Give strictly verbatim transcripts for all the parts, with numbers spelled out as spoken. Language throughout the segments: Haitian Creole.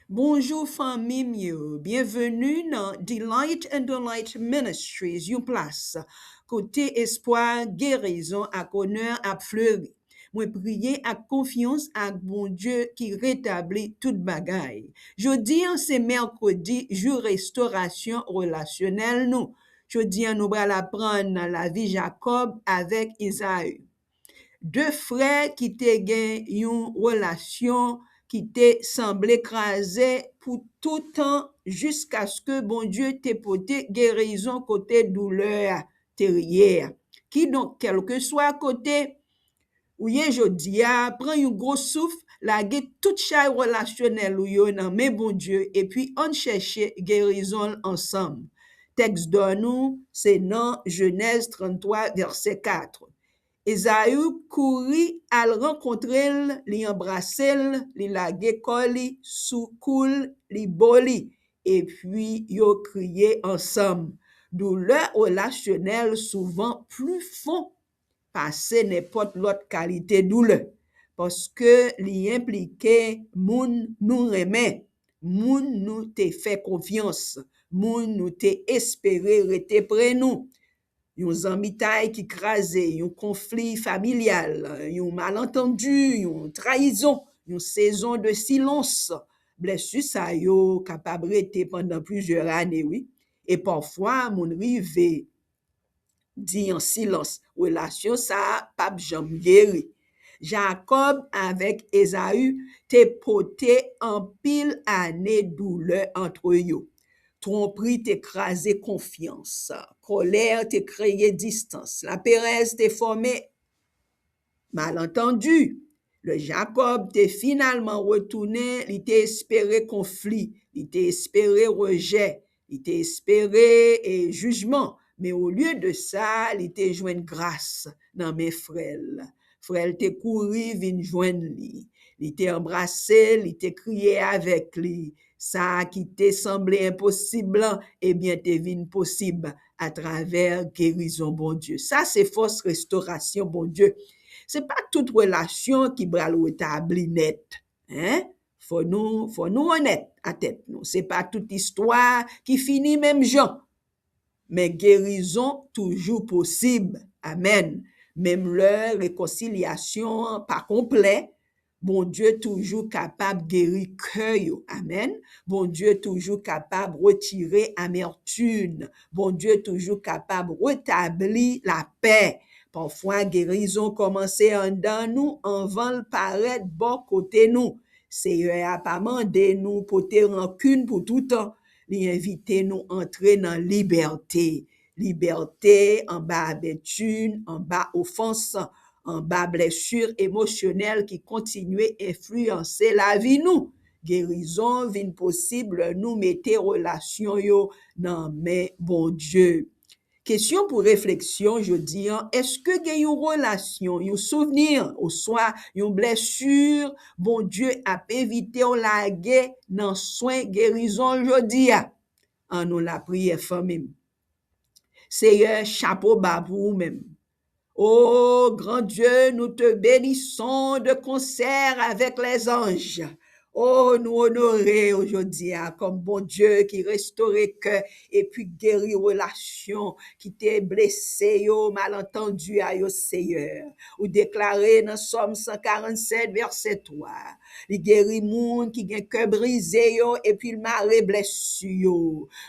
Bonjou fanmi m yo, byenveni nan Delight and Delight Ministries, yon plas kote espwa, gerizon ak onè ap fleri. Mwen priye ak konfyans ak Bondye ki retabli tout bagay. Jodi an se mèkredi, jou restorasyon relasyonèl nou. Jodi an nou pral aprann nan lavi Jakòb avèk Ezayi. De frè ki te gen yon relasyon ki te sanble kraze pou toutan jiskaske Bondye te pote gerizon kote doulè a te ye a. Kidonk, kèlkeswa kote ou ye jodi a, pran yon gwo souf, lage tout chay relasyonèl ou yo nan men Bondye, epi ann chèche gerizon l ansanm. Tèks dò nou se nan Jenèz tranntwa, vèsè kat. Ezayi kouri al rankontre l, li anbrase l, li lage kò li sou kou l, li bo li, epi yo kriye ansanm. Doulè relasyonèl souvan pli fon pase nenpòt lòt kalite doulè, paske li enplike moun nou renmen, moun nou te fè konfyans, moun nou te espere rete pre nou. Yon zanmitay ki kraze, yon konfli familyal, yon malantandi, yon trayizon, yon sezon de silans. Blesi sa yo kapab rete pandan plizyè ane, wi. E pafwa, moun rive di an silans, relasyon sa a p ap janm geri. Jakòb avèk Ezayi te pote anpil ane doulè ant yo. Twonpri te kraze konfyans, kòlè te kreye distans, laperèz te fòme malantandi. Lè Jakòb te finalman retounen, li te espere konfli, li te espere rejè, li te espere e jijman, men olye de sa, li te jwenn gras nan men frè l. Frè l te kouri vin jwenn li. Li te anbrase l, li te kriye avèk li. Sa ki te sanble enposib lan, ebyen, te vin posib atravè gerizon Bondye. Sa se fòs restorasyon Bondye. Se pa tout relasyon ki pral retabli nèt. Hein? Fò nou, fò nou onèt a tèt nou. Se pa tout istwa ki fini menm jan. Men gerizon toujou posib. Amèn. Menm lè rekonsilyasyon an pa konplè, Bondye toujou kapab geri kè yo. Amèn. Bondye toujou kapab retire amètim. Bondye toujou kapab retabli lapè. Pafwa, gerizon kòmanse anndan nou anvan l parèt bò kote nou. Seyè a pa mande nou pote rankin pou toutan. Li envite nou antre nan libète. Libète anba abitid, anba ofans, anba blesi emosyonèl ki kontinye enfliyanse lavi nou. Gerizon vin posib lè nou mete relasyon yo nan men Bondye. Kesyon pou refleksyon jodi an, èske gen yon relasyon, yon souvni, oswa yon blesi Bondye ap envite w lage nan swen gerizon l jodi a? Ann nou lapriyè, fanmi m. Seyè, chapo ba pou ou menm. O gran Dye, nou te bénissons de concert avec les anges. O, nou onore w jodi a kòm Bondye ki restore kè epi geri relasyon ki te blese yo, malantandi a yo, Seyè. Ou deklare nan Sòm san karannsèt, vèsè twa, li geri moun ki gen kè brize yo epi l mare blesi yo.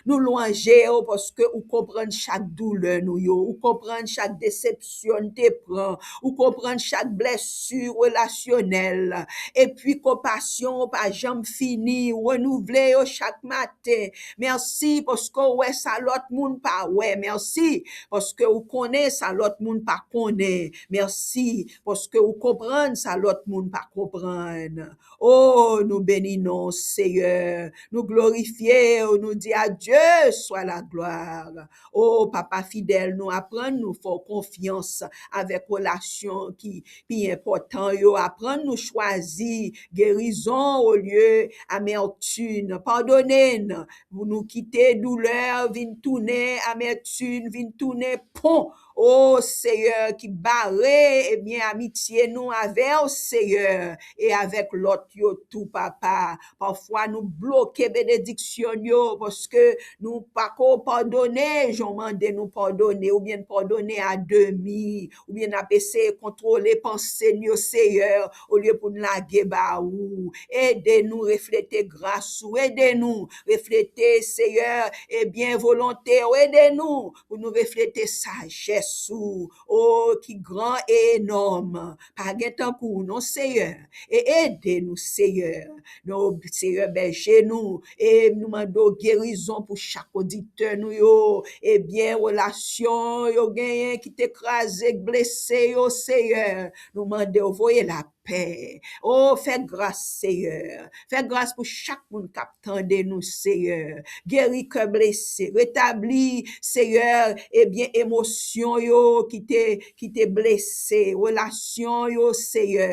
Nou lwanje w paske ou konprann chak doulè nou yo, ou konprann chak desepsyon n te pran, ou konprann chak blesi relasyonèl. Epi konpasyon w pa janm fini, ou renouvle yo chak maten. Mèsi paske w wè sa lòt moun pa wè. Mèsi paske ou konnen sa lòt moun pa konnen. Mèsi paske ou konprann sa lòt moun pa konprann. O, nou beni non w, Seyè. Nou glorifye w, nou di, à Dieu soit la gloire. O, Papa fidèl, nou aprann nou fè w konfyans avèk relasyon ki pi enpòtan yo. Aprann nou chwazi gerizon olye amètim. Padone n pou nou kite doulè vin tounen amètim, vin tounen pon o Seyè, ki bare, ebyen, amitye nou avè w, Seyè, e avèk lòt yo tou, Papa. Pafwa, nou bloke benediksyon n yo, paske nou pako padone jan w mande nou padone, oubyen n padone a demi, oubyen n ap eseye kontwole panse n yo, Seyè, olye pou n lage ba ou. Ede nou reflete gras ou, ede nou reflete, Seyè, ebyen, volonte w, ede nou pou nou reflete sajès ou, o, ki gran e enòm. Pa gen tankou w non, Seyè. E ede nou, Seyè. Non, Seyè, bèje nou. E nou mande w gerizon pou chak oditè nou yo. Ebyen, relasyon yo genyen ki te kraze, k blese yo, Seyè. Nou mande w voye lapè. O, fè gras, Seyè. Fè gras pou chak moun k ap tande nou, Seyè. Geri kè blese. Retabli, Seyè, ebyen, emosyon yo ki te, ki te blese. Relasyon yo, Seyè.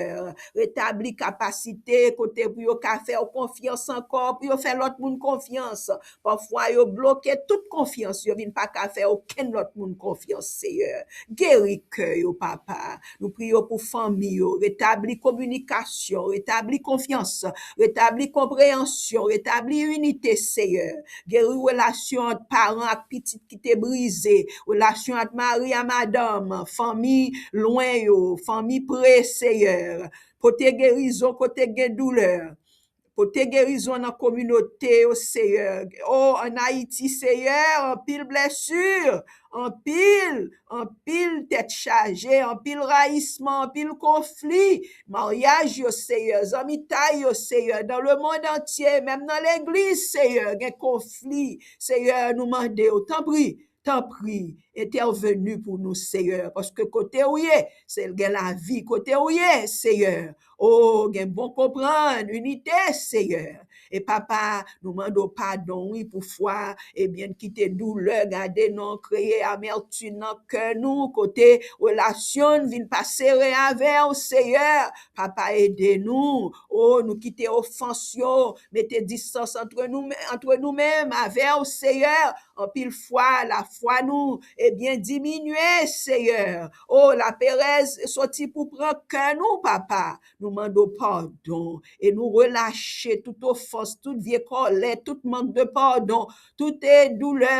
Retabli kapasite kote pou yo ka fè w konfyans ankò, pou yo fè lòt moun konfyans. Pafwa, yo bloke tout konfyans. Yo vin pa ka fè okenn lòt moun konfyans, Seyè. Geri kè yo, Papa. Nou priye w pou fanmi yo. Retabli kominikasyon, retabli konfyans, retabli konpreyansyon, retabli inite, Seyè. Geri relasyon ant paran ak pitit ki te brize, relasyon ant mari a madanm, fanmi lwen yo, fanmi pre, Seyè. Pote gerizon kote gen doulè. Pote gerizon nan kominote yo, Seyè. O, ann Ayiti, Seyè, anpil blesi, anpil, anpil tèt chaje, anpil rayisman, anpil konfli. Maryaj yo, Seyè, zanmitay yo, Seyè, dans le monde entier, menm nan legliz, Seyè, gen konfli. Seyè, nou mande w, tanpri, tanpri, entèveni pou nou, Seyè, paske kote w ye, se gen lavi. Kote w ye, Seyè, o, gen bon konprann, inite, Seyè. E Papa, nou mande w padon, wi, pou fwa, ebyen, n kite doulè, gade non, kreye amètim nan kè nou, kote relasyon n vin pa sere avè w, Seyè. Papa, ede nou. O, nou kite ofans yo, mete distans antre nou, antre nou menm avè w, Seyè. Anpil fwa, lafwa nou, ebyen, diminye, Seyè. O, laperèz soti pou pran kè nou, Papa. Nou mande w padon e nou relache tout ofans, tout vye kòlè, tout mank de padon, tout, e, doulè,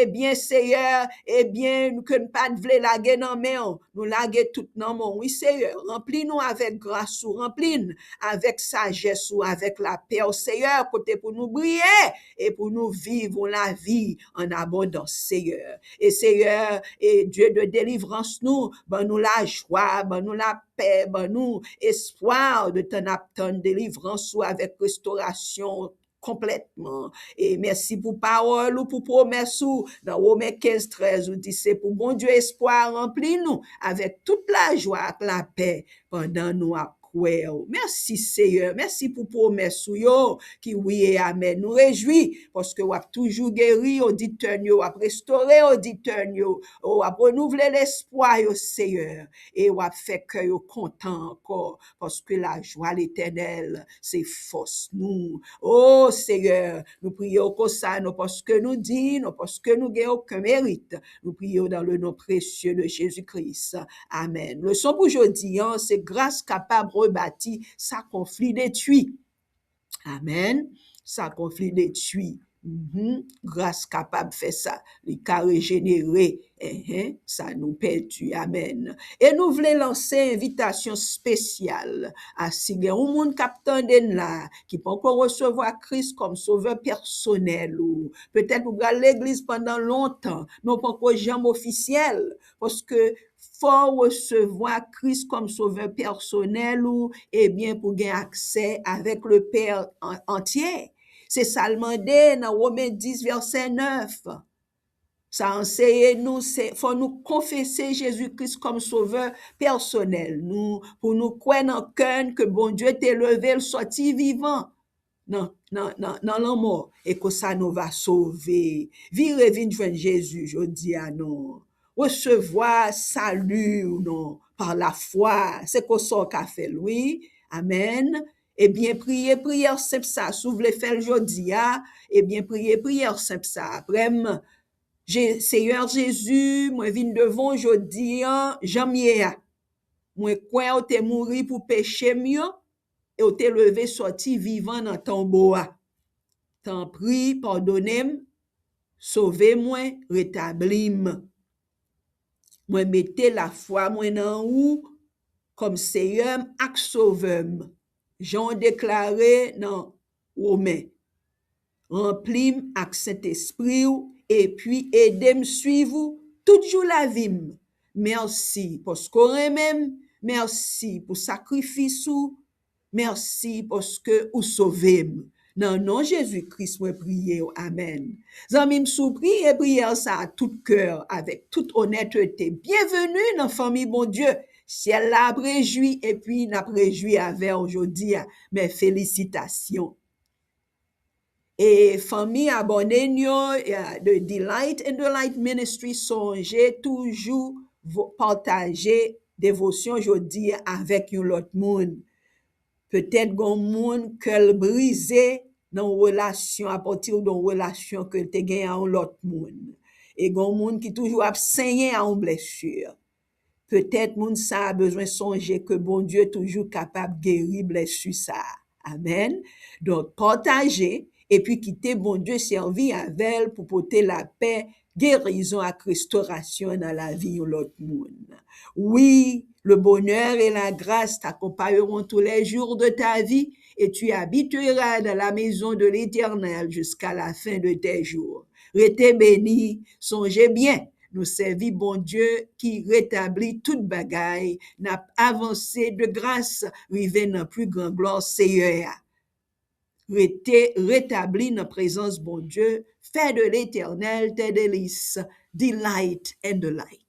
ebyen, Seyè, ebyen, ke n pa t vle lage nan men w. Nou lage tout nan men w, wi, Seyè. Ranpli nou avèk gras ou, ranpli n avèk sajès ou, avèk lapè w, Seyè, kote pou nou briye e pou nou viv yon lavi an abondans, Seyè. E Seyè, e Dye de delivrans nou, ban nou lajwa, ban nou lapè, ban nou espwa de tan n ap tann delivrans ou avèk restorasyon konplètman. E mèsi pou pawòl ou, pou pwomès ou. Nan Women kenz trèz, ou di, se pou Bondye espwa a ranpli nou avèk tout lajwa ak lapè pandan nou ap kwè w. Mèsi, Seyè. Mèsi pou pwomès ou yo ki wi e amèn. Nou rejwi paske w ap toujou geri oditè n yo, w ap restore oditè n yo, w ap renouvle lespwa yo, Seyè, e w ap fè kè yo kontan ankò, paske lajwa Letènèl se fòs nou. O Seyè, nou priye w konsa, non paske nou diy, non paske nou gen okenn merit. Nou priye w dans le nom précieux de Jésus-Christ. Amèn. Leson pou jodi a, se gras kapab rebati sa konfli detwi. Amèn. Sa konfli detwi. Mhm. Gras kapab fè sa. Li ka rejenere, enhen, sa nou pèdi. Amèn. E nou vle lanse envitasyon espesyal a si gen yon moun k ap tande n la, ki poko resevwa Kris kòm sovè pèsonèl ou. Petèt ou pral legliz pandan lontan, men w poko janm ofisyèl, paske fò w resevwa Kris kòm sovè pèsonèl ou, ebyen, pou gen aksè avèk le Pè an, antye. Se sa l mande nan Women dis, vèsè nèf. Sa anseye nou, se fò nou konfese Jezi Kris kòm sovè pèsonèl nou, pou nou kwè nan kè n ke Bondye te leve l sòti vivan nan, nan, nan, nan lanmò, e konsa nou va sove. Vire vin jwenn Jezi jodi a, non. Resevwa sali w, non, pa lafwa. Se konsa w ka fè l, wi. Amèn. Ebyen, priye priyè senp sa. Si w vle fè l jodi a, ebyen, priye priyè senp sa. Apre m, Je, Seyè Jezi, mwen vin devan w jodi a jan m ye a. Mwen kwè w te mouri pou peche m yo e w te leve sòti vivan nan tonbo a. Tanpri, padone m, sove mwen, retabli m. Mwen mete lafwa mwen nan ou kòm Seyè m ak Sovè m, jan w deklare nan Women. Ranpli m ak Sentespri w epi ede m swiv ou tout jou lavi m. Mèsi paske w renmen m. Mèsi pou sakrifis ou. Mèsi paske ou sove m. Nan non Jezi Kris mwen priye w. Amèn. Zanmi m, si w priye priyè sa a tout kè, avèk tout onètete, byenveni nan fanmi Bondye. Syèl la ap rejwi epi n ap rejwi avè w jodi a. Mè felisitasyon. E fanmi abòne n yo, eh, de Delight and Delight Ministry, sonje toujou vo-, pataje devosyon jodi a avèk yon lòt moun. Petèt gon moun kè l brize nan yon relasyon, apati de yon relasyon ke l te gen a yon lòt moun. E gon moun ki toujou ap senyen a yon blesi. Petèt moun sa a bezwen sonje ke Bondye toujou kapab geri blesi sa a. Amèn. Donk, pataje epi kite Bondye sèvi avè l pou pote lapè, gerizon ak restorasyon nan lavi yon lòt moun. Oui, le bonheur et la grâce t'accompagneront tous les jours de ta vie et tu habiteras dans la maison de l'Éternel jusqu'à la fin de tes jours. Rete beni, sonje byen, nou sèvi Bondye ki retabli tout bagay, n ap avanse de gras, rive nan pli gran glwa Seyè a. Rete retabli nan prezans Bondye, fè de Letènèl tes délices, delight and delight.